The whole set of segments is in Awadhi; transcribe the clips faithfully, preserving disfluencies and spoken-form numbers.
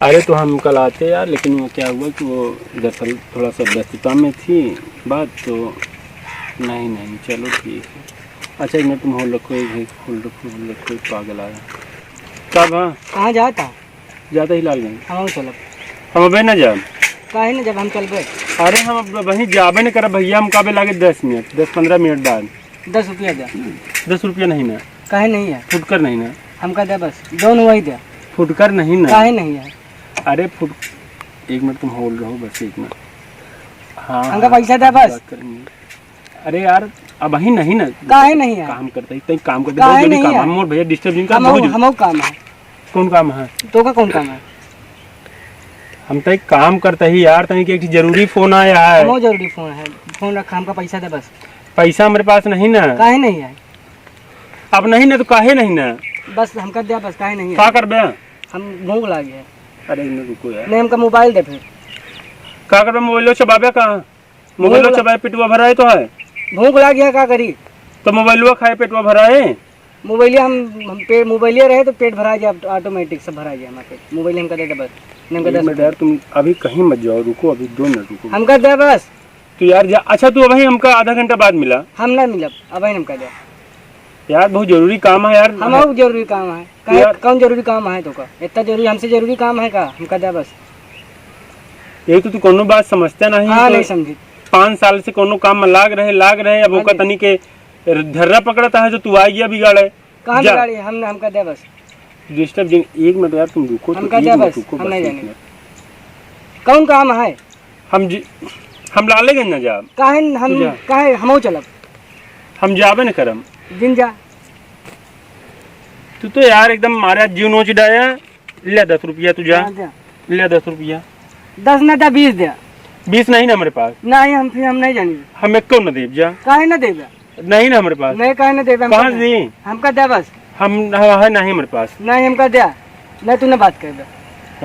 अरे, तो हम कल आते यार, लेकिन वो क्या हुआ कि वो दरअसल थोड़ा सा व्यस्तता में थी बात, तो नहीं, नहीं, चलो ठीक है। अच्छा, एक मिनट तुम hold रखो, एक मिनट hold रखो, hold रखो, एक पागल आ रहा है। कब? हाँ? कहाँ जाता? जाता ही लालगंज। हम चलब। हम अबे ना जाब। काहे ना जब हम चलबे? अरे, हम अब वहीं जाबे न करब भैया, हम काबे लागे दस मिनट, दस पन्द्रह मिनट बाद। दस रुपया दे। दस रुपया नहीं ना। काहे नहीं है? फुटकर नहीं ना। हमका दे बस, दोनों वही दे। फुटकर नहीं ना। काहे नहीं है? अरे फुट-, एक मिनट तुम hold रहो बस, एक मिनट। हाँ, हमका हाँ, पैसा दे बस। बात करेंगे। अरे यार, अबहीं नहीं ना। काहे नहीं है? काम करते ही, तई काम करते, काहे बहुत जरूरी नहीं काम है? हम और भैया disturb नहीं कर, हम बहुत जरूरी। हमहू काम है। कौन काम है? तो का कौन काम है? हम तो एक काम करते ही यार, तई के एक जरूरी फोन आया है। हमहू जरूरी फोन है, फोन रखा, हमका पैसा दे बस। पैसा हमरे पास नहीं ना। काहे नहीं है? अब नहीं ना तो काहे नहीं ना? बस हमका दे बस, काहे नहीं है? का करबे? हम भूख लागे है। अरे इन्हें रुको यार। नहीं, हमका मोबाइल दे फिर। का करबे मोबाइलो चबाबे का? मोबाइलो भूख ला- चबाए पेटवा भराए तो है। भूख लागे है, का करी? तो मोबाइलवा खाए पेटवा भराए। मोबाइलिया हम, हम पे, मोबाइलिया रहे तो पेट भरा जाए, automatic सब भरा जाए हमारे पेट। मोबाइल हमका दे दे बस, हमका एक दस मिनट रुपया। यार, तुम अभी कहीं मत जाओ, रुको, अभी दो मिनट रुको। हमका दे बस। तो यार जा, अच्छा तू अभी हमका आधा घंटा बाद मिला। हम ना मिलब, अभी हमका दे। यार बहुत जरूरी काम है यार। हम बहुत जरूरी काम है। काहे, यार। कौन जरूरी काम है तो का? इतना जरूरी, हमसे जरूरी काम है का? हमका दे बस। यही तो तू कोनो बात समझता नहीं हाँ, तो नहीं समझी। पाँच साल से कोनो काम में लाग रहे, लाग रहे, अब हाँ ओका जी। तनी के ढर्रा पकड़ता है तो तू आ गया बिगाड़े। कहाँ जा। बिगाड़ी? हम, हमका दे बस। Disturb जिन, एक मिनट यार, तुम रुको तो, हमका एक दे मिनट बस, रुको हम बस, नहीं एक जाने। मिनट। कौन काम है? हम जी, हम लालेगंज ना जाब। काहे न हम, तू जा। काहे हमहू चलब? हम जाबे न करम। जिन जा। तू तो यार एकदम मारा जीव नोच डाया। ले दस रुपया तू जा। हाँ, जा। ले दस रुपया। दस ना दे, बीस दे। बीस नहीं ना हमरे पास। नहीं, हम फिर हम नहीं जानी। हम एको न देब जा। काहे न देबे? नहीं ना हमरे पास। नहीं, काहे न देबे? हमका कहाँ दे। से दी? हमका दे बस। हम, हाँ, है नहीं हमरे पास। नहीं, हमका दे। नहीं, तू ना बात कर दे।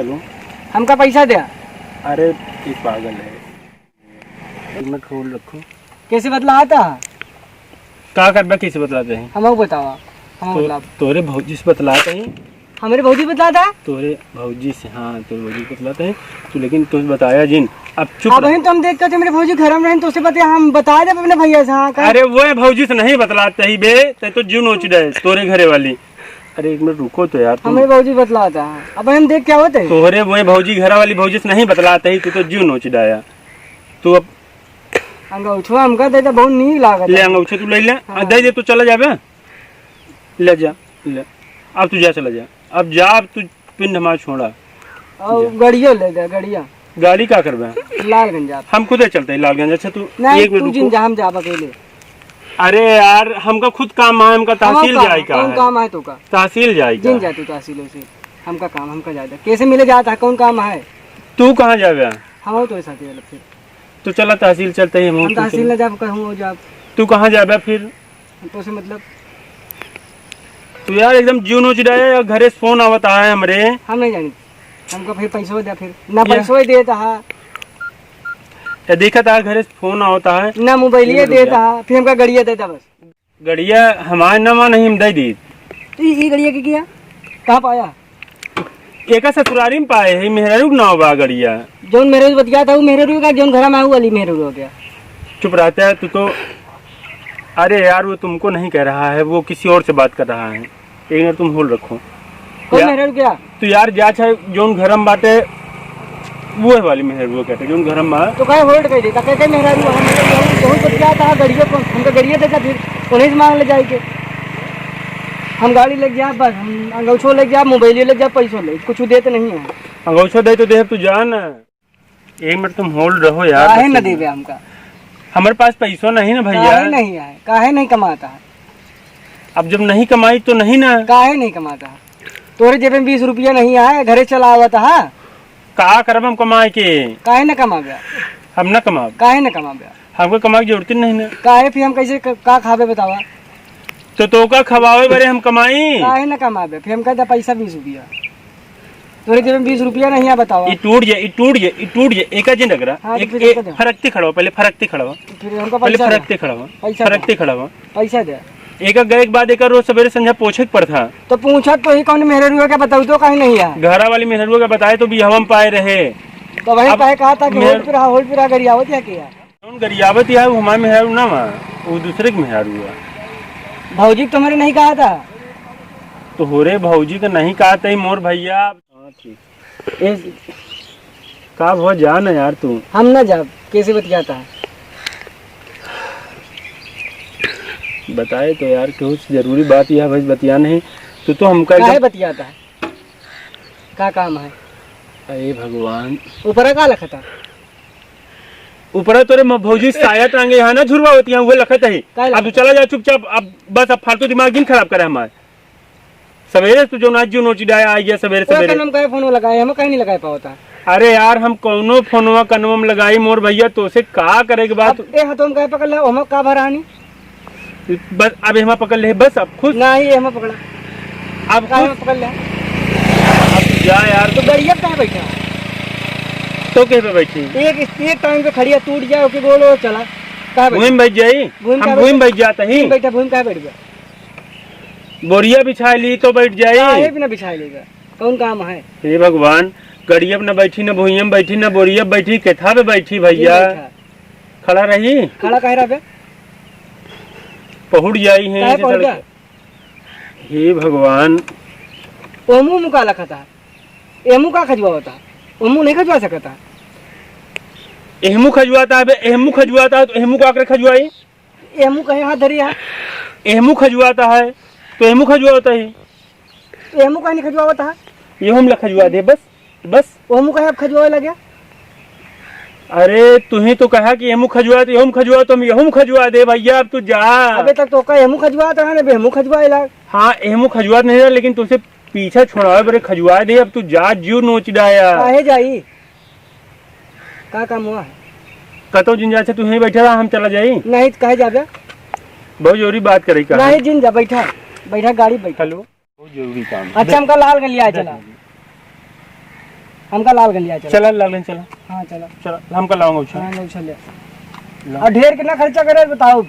Hello। हमका पैसा दे। अरे, ये पागल है। एक मिनट hold रखो। कैसे बतलाता है? का करबा, कैसे बतलाते हैं? हमको बतावा, हमको तो, बतलावा। तोरे भौजी से बतलाते हैं। हमरे भौजी बतलाता है? तोरे भौजी से, हाँ, तोरे भौजी से बतलाते हैं। तू लेकिन तुझे बताया जिन, अब चुप अब रह। हम तो हम देखते थे मेरे भौजी घर में रहें तो उसे बताया, हम बता दे अपने भैया से, हाँ, का? अरे वो भौजी से नहीं बतलाते ही बे, ते तो जीव नोच डाए, तोरे घरे वाली। अरे एक मिनट रुको तो यार, तुम हमरे भौजी बतलाता है, अब हम देख क्या होते हैं? तोरे वो भौजी घर वाली भौजी से नहीं बतलाते ही, तू तो जीव नोच डाया। तू अब अंगौछवा हमका दे दे, बहुत नीक लागत ले है। अंगौछा तू ले ले, हाँ। आ, दे दे, तू चला जाबे। ले जा, ले। अब तू जा, चला जा। अब जा, अब तू पिंड हमार छोड़ा। और जा। गड़ियो ले दे, गड़िया। गाड़ी का करबे? लालगंज जाब। हम खुदे चलते हैं लालगंज। अच्छा, तू नहीं, एक मिनट तू जिन रुको। जा, हम जाब अकेले। अरे यार, हमका खुद काम है, हमका हमार तहसील काम, जाए का कौन है? काम है तो का? तहसील जाए का जिन है? जा तू तहसील से। हमका काम, हमका जाए दे। कैसे मिले जाता है, कौन काम है? तू कहाँ जाबे? हम तो साथ ही वाला फिर। तो चला तहसील चलते हैं, हम हम तहसील तहसील। न जाब, कहूँ हो जाब। तू कहाँ जाबे फिर? हम तो से मतलब। तू यार एकदम जीव नोच डाया, या घरे से फोन आवत है हमरे। हम नहीं जानी, हमको फिर पैसो दे, फिर ना क्या? पैसो ही देता है। या देखा था घरे से फोन आवत है। ना मोबाइलिए ये देता है, फिर हमका गड़िया देता बस। गड़िया हमारे नाम नहीं, हम दे दी। तो ये, ये गड़िया के किया? कहाँ पाया? एका ससुरारी में पाए है, मेहरारू के नाव बा गड़िया। जौन मेहरारू बतिया था, वो मेहरारू का, जौन घरा में आऊ वाली मेहरारू हो गया। चुप रहता है तू तो। अरे यार, वो तुमको नहीं कह रहा है, वो किसी और से बात कर रहा है। एक मिनट तुम hold रखो। कौन या-, मेहरारू क्या? तू यार जा, चाहे जौन घरम बाटे, वो है वाली मेहरारू कहते, जौन घरम बा। तो काहे hold कर देता? कहते मेहरारू, हम बहुत, बहुत बतिया था, गड़िया को, हमको गड़िया देता, फिर उन्हीं से मांग ले जाए के। हम गाड़ी लेके जाब, बस हम अंगौछो लेके जाब, मोबाइल लेके जाब, पैसो ले, कुछ देते नहीं है। अंगौछो दे तो दे, तू जा ना। एक मिनट तुम hold रहो यार, काहे बस न एक देबे मिनट। हमका? हमारे पास पैसो नहीं ना भैया। काहे नहीं है? काहे नहीं कमाता है? अब जब नहीं कमाई तो नहीं ना। काहे नहीं कमाता है? तोरे जेबे में बीस रुपया नहीं आए, घरे चला आवत है। का करब हम कमाए के? काहे न कमाबे? हम न कमाब। काहे न कमाबे? हमको कमाए की जरूरत ही नहीं ना। काहे फिर हम कैसे क-, का खाबे बतावा? तो तोका खवावे बरे हम कमाई? काहे न कमाबे? फिर हम कहते पैसा बीस रुपया। तोरे जेब में बीस रुपया नहीं है, बतावा। ई टूट जाए, ई टूट जाए, ई टूट जाए, एका जिन रगड़ा। हाँ, तो एक, फिर एक एका दे। फरकती खड़वा, पहले फरकती खड़वा। फिर हमको पहले पैसा दे। फरकती खड़वा। पैसा दे। फरकती खड़वा। पैसा दे। एक गए के बाद एक रोज सवेरे संझा पोछे के पड़ता। तो पूछत तो ही कौन मेहररुआ के बताऊ तो कहीं नहीं है। घरा वाली मेहररुआ के बताए तो बियाहवा में पाए रहे। तो वही अब कहे कहा था कि मेहर- होल पिरा, होल पिरा गरियावत है क्या? कौन गरियावत है? वो हमारे मेहरारू ना मा, वो दूसरे के मेहरारू है। भौजी के तुम्हारे नहीं कहा था? तो हो रे भौजी का नहीं कहा था ही मोर भैया। हाँ, ठीक। ए, का भवा, जा ना यार तू। हम ना जाब, कैसे बतियाता है? बताए तो यार, कुछ जरूरी बात यह भाई बतिया नहीं, तू तो हमका काहे एकदम बतियाता है? का काम है? अरे भगवान। ऊपरा का लखता? ऊपरा तोरे म-, भौजी साया टांगे यहाँ ना झुरवा होती है, वो लखत है। का अब तू लखत? चला जा चुपचाप, अब बस, अब फालतू दिमाग जिन खराब करे हमारे। सवेरे तू जो ना जियो नोचिडाया आ गया सवेरे ओए सवेरे। कनम काहे फोन लगाए, हम काहे नहीं लगाए पावता? अरे यार, हम कौनो फोनवा कनवा में लगाई मोर भैया, तोसे का करे के बात? अब ए हाथों में काहे पकड़ ले, ओमा का भरानी? बस, अब एमा पकड़ ले, बस, अब खुश? नहीं, एमा पकड़ा। अब काहे खुश? में पकड़ ले? अब जा यार। तो गड़िया पे काहे बैठा? तो कहे पे बैठी? एक, एक टाइम पे खड़िया टूट जाए, ओके गोल हो चला। काहे बैठा? भूमि बैठ जाई? भूमि हम काहे भूमि बैठा? बैठ जाता ही। भूमि बैठा, भूमि काहे बैठ गया? बोरिया बिछा ली तो बैठ जाई। काहे भी ना बिछा लेगा, कौन काम है? हे भगवान, गड़िया पे न बैठी, न भुइया में बैठी, न बोरिया पे बैठी, केथा पे बैठी भैया? ये बैठा। खड़ा रही? खड़ा काहे रहबे? पहुड़ जाई है काहे ऐसे पहुड़ सड़क गया? पे। हे भगवान। ओमू मुका लखता है, एमू का खजवावता है? ओमू नहीं खजवा सकता। एहमू खजवाता है बे, एहमू खजवाता है तो एहमू का आकर खजवाई? एहमू कहे हाथ धरी है। एहमू खजुआता है, तो एहमू खजुआता है। एहमू काहे नहीं खजुआवत है? ये हम ला खजुआ दे, बस, बस। ओहमू काहे अब खजुआवे लगे? अरे, तुही तो कहा कि एहमू खजुआ, तो एहमू खजुआ, तो हम एहमू खजुआ दे भैया, अब तू जा। अबे तक तो का एहमू खजुआत रहा ना, बे एहमू खजुआए लाग। हाँ, एहमू खजुआत नहीं रहा, लेकिन तुझसे पीछा छोड़ावे बरे खजुआ दे, अब तू जा, जीव नोच डाया। काहे जाई? का काम हुआ है? कतौ जिन जाए से तू यहीं बैठा रहा, हम चला जाई। नहीं, काहे जाबे? बहुत जरूरी बात करे का है। नहीं, जिन जा, बैठा, बैठा, गाड़ी बैठा। हेलो, बहुत जरूरी काम है। अच्छा, हमका लाल गलिया है, चला। हमका लाल गलिया है, चला। चला, लाल गलिया, चला। हाँ, चला। चला, हमका लाऊंगा, उछल। हाँ, उछल ले। ला। और ढेर कितना खर्चा करे, बताओ।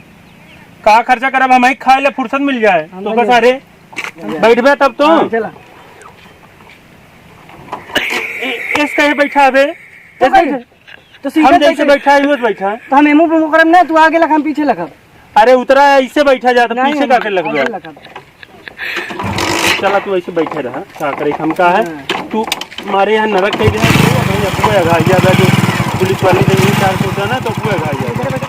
का खर्चा करब, हम ही खाए ले फुर्सत मिल जाए। हम तो नहीं बस, जाए। अरे, बैठबे तब तो। हाँ, चला। ए, एस कहे बैठा बे? तो एस कहे? बैठा? तो सीधा हम जैसे कैसे? बैठा है, यूं बैठा है। तो हम एमू पे मुकरम ना, तू आगे लगा, हम पीछे लगा। अरे उतरा, ऐसे बैठा जाता, नहीं, पीछे हम का के लगबे? आगे लगा। चला, तू ऐसे बैठे रहा, का करे, हम का है? हाँ। तू मारे यहाँ नरक कह दे, तू भाई, अब वो अघा जाता जो पुलिस वाले से यही चार सौ ना, तो वो अघा जाता।